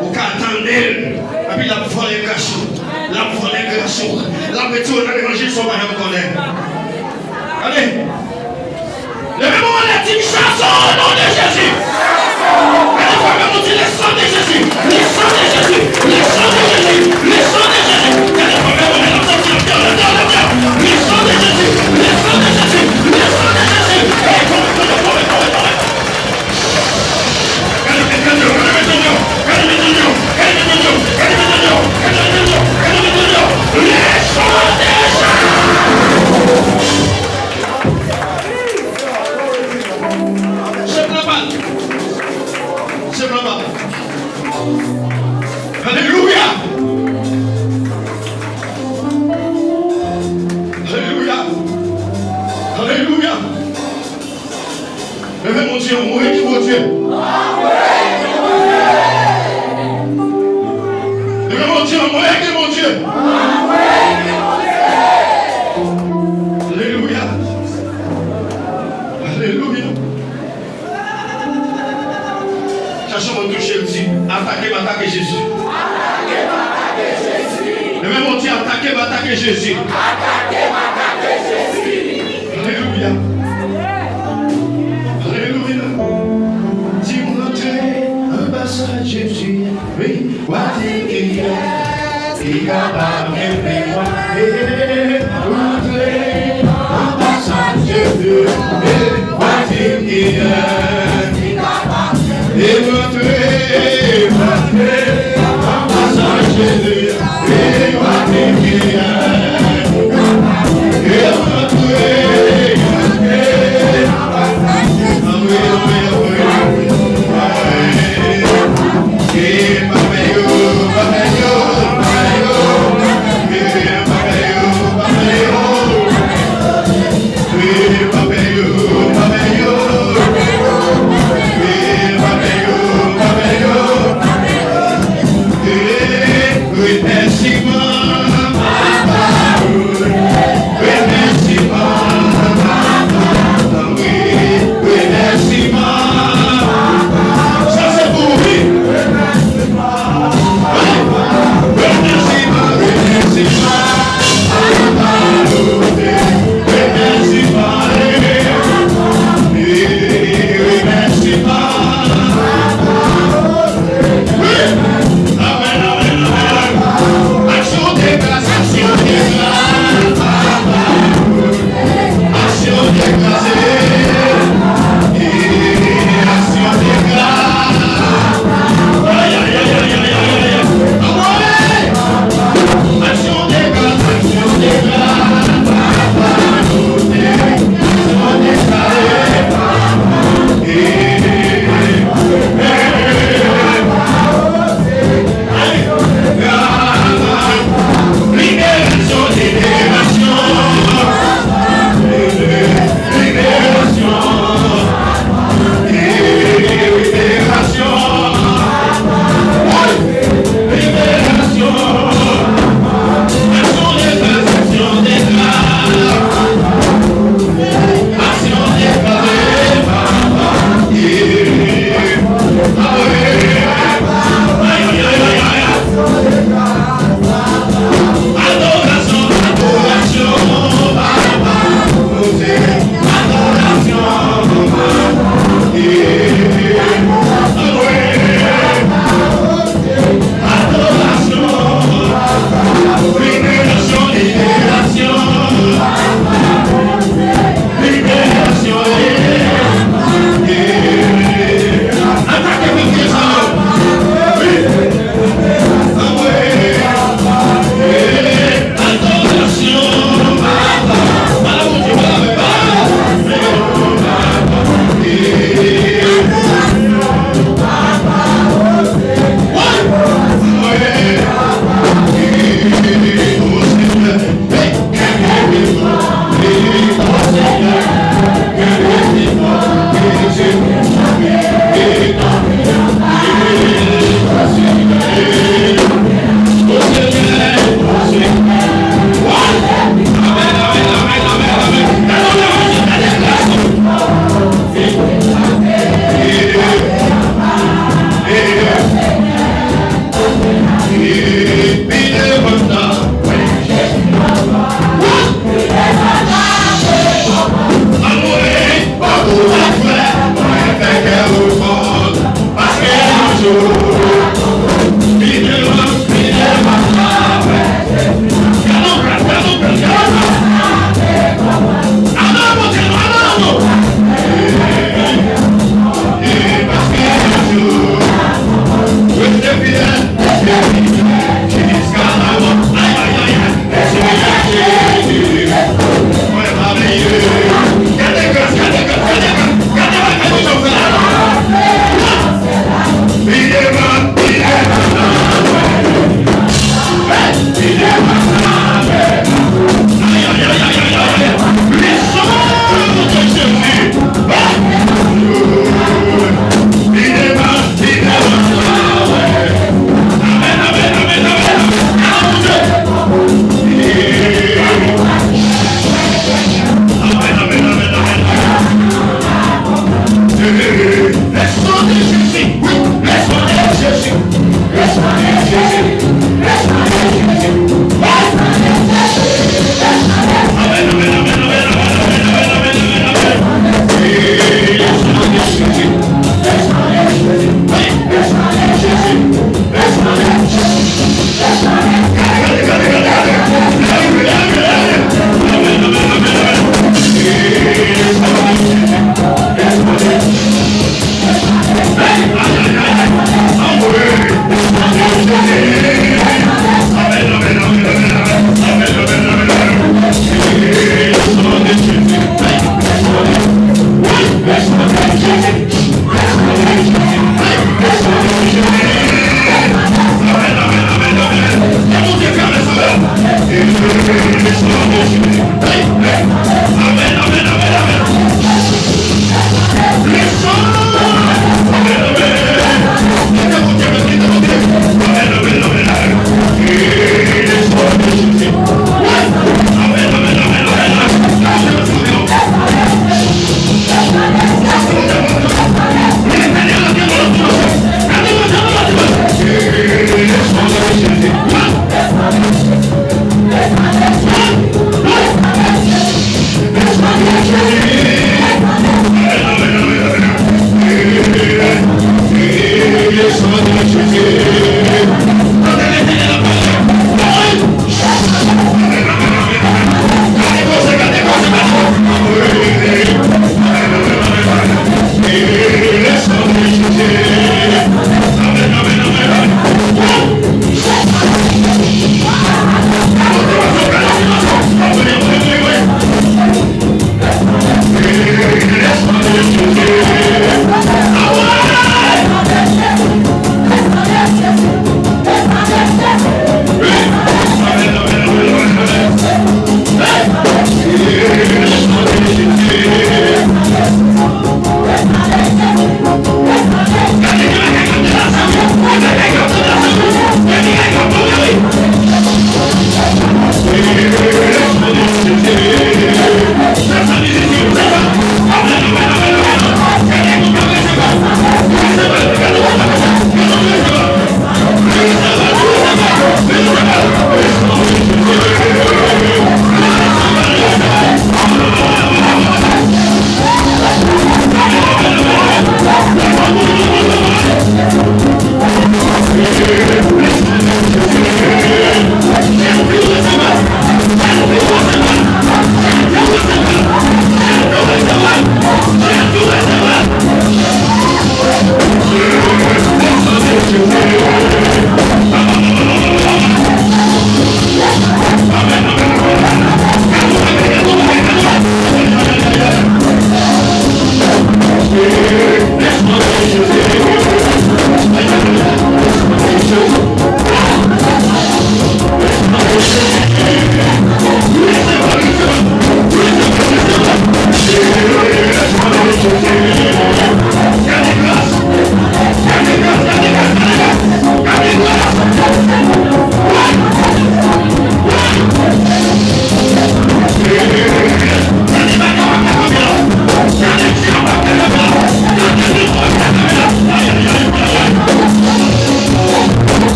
Ou ka tande l. Epi l ap vòlè gras ou. L ap vòlè gras ou. L ap retire w nan levanjil san w pa janm konnen. Gade. Leve men w anlè, di m chache w o non de Jezi. Gade, fè men w di le sang de Jésus. Le sang de Jésus. Le sang de Jésus. Le sang de Jésus. Gade, fè men w anlè, l ap sòti, l ap dehors, l ap dehors, l ap dehors. Le sang de Jésus. Le sang de Jésus. Le sang de Jésus. Hey, tonbe, tonbe, tonbe, tonbe, tonbe. Alelouya! Alelouya! Alelouya! Leve Bondye, anmwe ki Bondye. Leve Bondye, anmwe ki Bondye. Alelouya. Alelouya. Chache moun touche l, di, atake m, atake Jezi. Leve Bondye, atake m, atake Jezi. Alelouya. Alelouya. Di m rantre anba sa Jezi. Wi, w a di ki yè ki kapab kenbe mwen. Rantre anba sa Jezi. Wi, w a di ki yè ki kapab kenbe mwen. Rantre, rantre anba sa Jezi.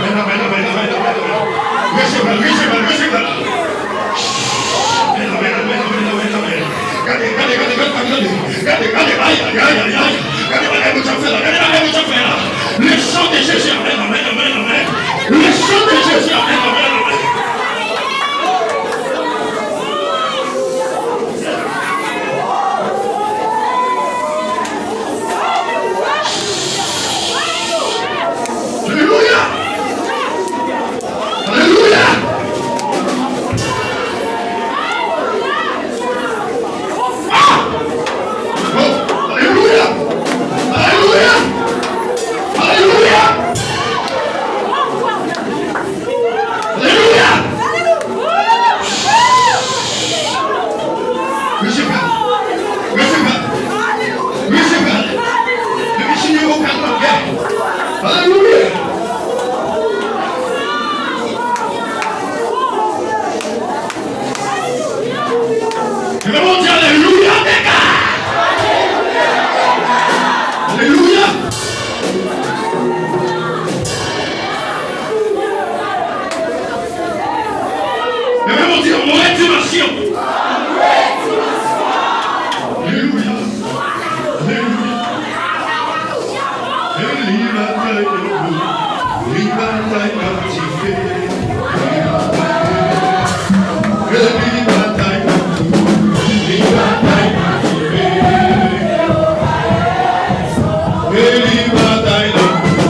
Amèn, amèn, amèn, amèn, amèn, amèn. Resevwa l, resevwa l, resevwa l. Amèn, amèn, amèn, amèn, amèn, amèn. Gade, gade, gade, gade, gade, gade. Gade, gade, ay, ay, ay, ay, ay. Gade bagay Bondye ap fè la, gade bagay Bondye ap fè la. Le sang de Jésus, amèn, amèn, amèn, amèn. Le sang de Jésus, amèn, amèn, amèn. Alelouya! Alelouya! Ah! Oh, alelouya! Alelouya! Alelouya! Alelouya! Resevwa l. Resevwa l. Resevwa l. Depi Senyè a pral nan gè. Alelouya! Leve men w di alelouya, dega! Alelouya! Leve men w di yon move dimansyon. Alelouya! Alelouya! Li batay pou nou. Li batay kòm dife. Li batay pou nou. Li batay kòm dife. Li batay pou nou. Li batay pou nou.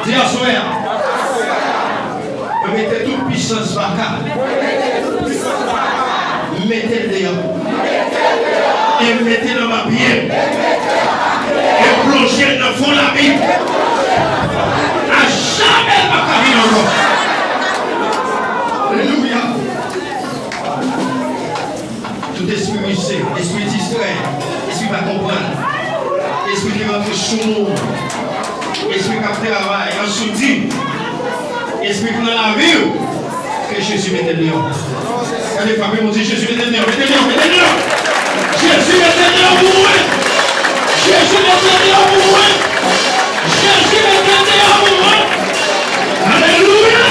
Di aswè a, mwen mete tout pisans baka. M mete l deyò. E m mete l anba pye m. E m plonje l nan fon labim. A jamè l p ap ka vin ankò. Alelouya. Tout espri rize, espri distrè, espri pa konprann, espri ki rantre sou moun, espri k ap travay an soudi, espri k nan lavi w, ke Jezi mete l deyò. Gade, frape moun, di, Jezi mete l deyò, mete l deyò, mete l deyò. Jezi mete l deyò pou mwen. Jezi mete l deyò pou mwen. Jezi mete l deyò pou mwen. Alelouya!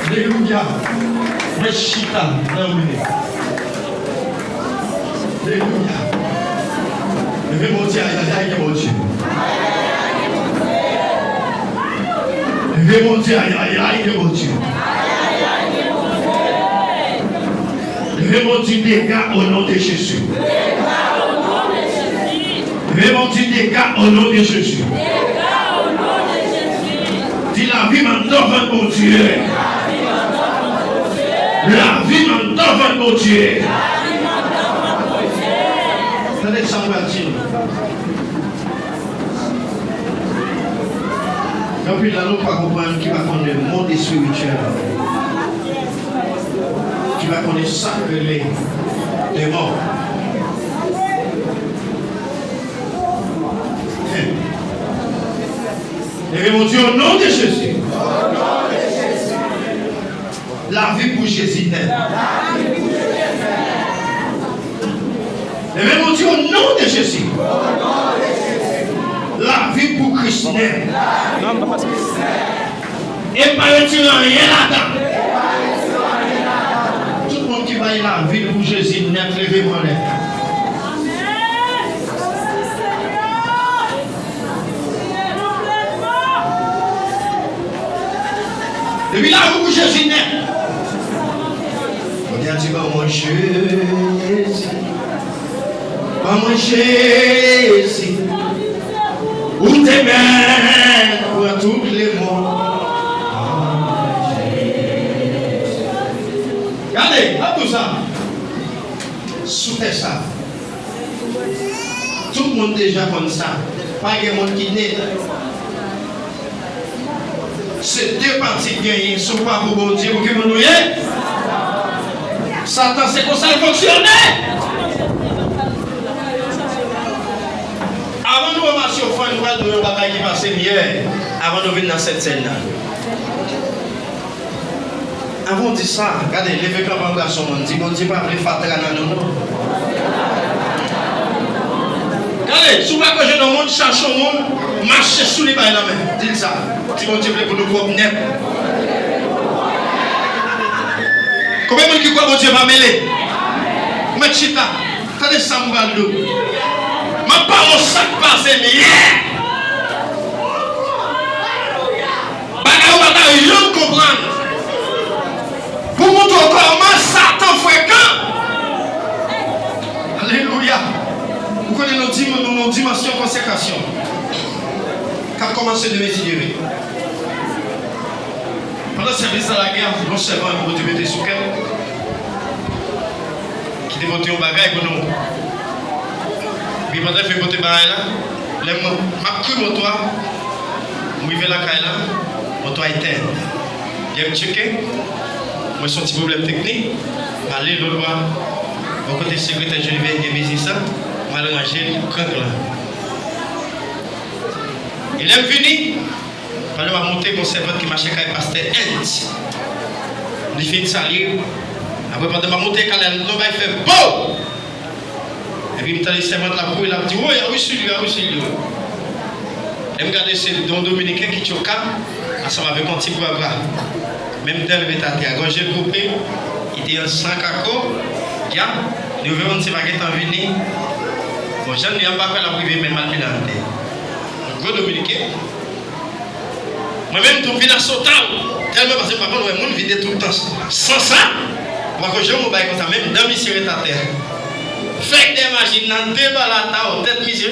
Alelouya. Mwen chita nan mwen. Alelouya. Leve Bondye, ayayay, gen Bondye. Leve Bondye, ayayay, gen Bondye. Leve Bondye, dega o non de Jezi. Leve Bondye, dega o non de Jezi. Di, lavi m anndan vant Bondye. Lavi m anndan vant Bondye. Tande sa m pral di nou. Gen anpil nan nou pa konprann, ki pa konnen mond espirityèl, ki pa konnen sa k rele demon. Leve Bondye, o non de Jezi. Lavi pou Jezi nèt. Leve Bondye, o non de Jezi. Lavi pou Kris nèt. E m pa retire anyen ladan. Tout moun ki bay lavi l pou Jezi nèt, leve men w anlè. Depi lavi w pou Jezi nèt. Bondye a di, ban mwen Jezi. Ban mwen Jezi. Ou te mèt pran tout lemonn. Gade, ap tou sa. Sou tè sa. Tout moun deja konn sa. Pa gen moun ki ne. Se de pati k genyen. Si w pa pou Bondye, pou ki moun ou ye? Satan, se konsa l fonksyone. Avan nou ranmase ofrann, nou pral di w yon bagay ki pase m yè, avan nou vin nan Sentsèn nan. Avan w di sa, gade, leve kanpe anba son moun, di, Bondye pa vle fatra nan nou, non. Gade, si w pa ka jwenn yon moun, chache yon moun, mache sou li, bay lanmen. Di l sa. Di, Bondye vle pou nou pwòp nèt. Konbyen moun ki kwè Bondye pa mele? Ou mèt chita. Tande sa m pral di w. M ap pale w sa k pase m yè. Bagay ou pa ta janm konprann. Pou montre w kòman Satan frekan. Alelouya. Ou konnen nou di, nou nan yon dimansyon konsekrasyon k ap kòmanse demen, si Dye vle. Pandan sèvis la lagè, yon sèvant Bondye mete sou kè m, ki te pote yon bagay pou nou. Epi pandan l fin pote bagay la, lè m, m ap kwi moto a, m rive lakay la, moto a etèn. Lè m tcheke, m wè se yon ti pwoblèm teknik, m ale lòtbò a, bò kote sekretè Jolivet gen biznis la, m al ranje krank la. E lè m vini, pandan m ap monte, gon sèvant ki mache kay pastè Ent. Li fin salye. Apre, pandan m ap monte, kalè l, non, bay fè bo! Epi m tande sèvant la kouri, l ap di, woy, a wi, se li, a wi, se li, wi. Lè m gade, se yon Dominiken ki tchoka, ansanm avèk yon ti bwa bwa. Menm dan l ret atè a, gòj li koupe, li te an san kako, dyab, li ouvè yon ti pa gentan vini. Bon, jan l ye a, m pa kwè l ap rive menm al mete atè. Yon gwo Dominiken. Mwen menm tou, m vin a sotal. Tèlman paske m pa konn wè moun vide tout tan san sa. M pa konn jan yon bagay konsa, menm dan misye ret atè. Fèk dèmajin nan debalataj tèt misye.